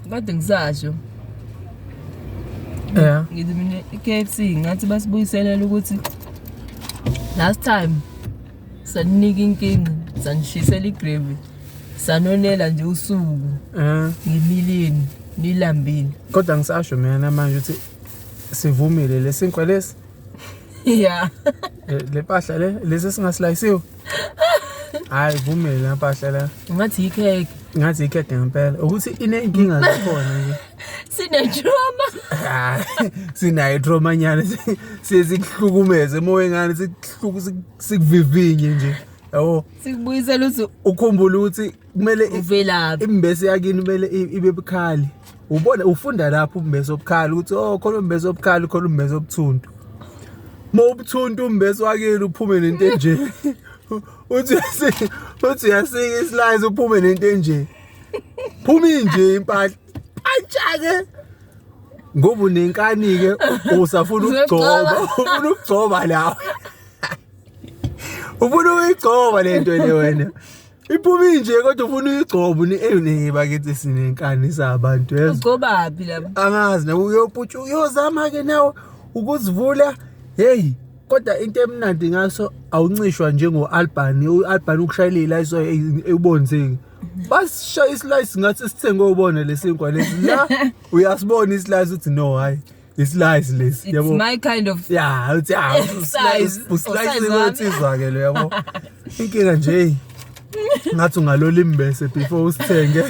Kade ngisasho. Yeah. Ngithi mina i-KFC ngathi basibuyiselela ukuthi last time saninika inkinga, sanishisela igravy. Sanonela nje usuku ngemiliyoni nilambile. Kodwa ngisasho mina namanje ukuthi sivumile lesinkwa lesi. Yeah. Le mpahla le lesi singaslayisiwe. Hayi, vumile le mpahla le. Ngathi ikhekhe. Ngathi ikhekhe ngempela. Ukuthi iney'nkinga zakhona nje. Sine-trauma. Hayi, sinayo trauma nyana, siye sikuhlukumeze emoyeni ngane, sikuvivinye nje. Yabo. Sikubuyisela ukuthi ukhumbule ukuthi kumele uvelaphi. Imbese yakini kumele ibe bukhali. Ubona ufunda lapho umbese obukhali ukuthi oh, khona umbese obukhali, khona umbese obuthuntu. Uma ubuthuntu umbese wakini uphume nento enje. Uthi uyasika islice uphume nento enje. Phuma nje impahla. Pantsha-ke. Ngoba unenkani-ke, usafuna ukugcoba, ufuna ukugcoba lawe. Ufuna ukuyigcoba lento le wena. Iphuma nje kodwa ufuna uyigcoba une bakithi, sinenkani sabantu, yezwa. Ugcobaphi lapho? Angazi nawe, uyoputsha uyozama ke nawe ukuzivula. Hey, kodwa into emnandi ngaso awuncishwa njengo-Albany. U-Albany ukushayela ilayiso ebonzeki. Basishaya islice ngathi sithenge ubone lesinkwa lesi la, uyasibona islice uthi no, hayi, islice lesi. It's my kind of Ya, uthi ah, size. uslice Usize wami. wensizwa ke lo, yabo. Inkinga nje ngathi ungalola imbese before usithenge.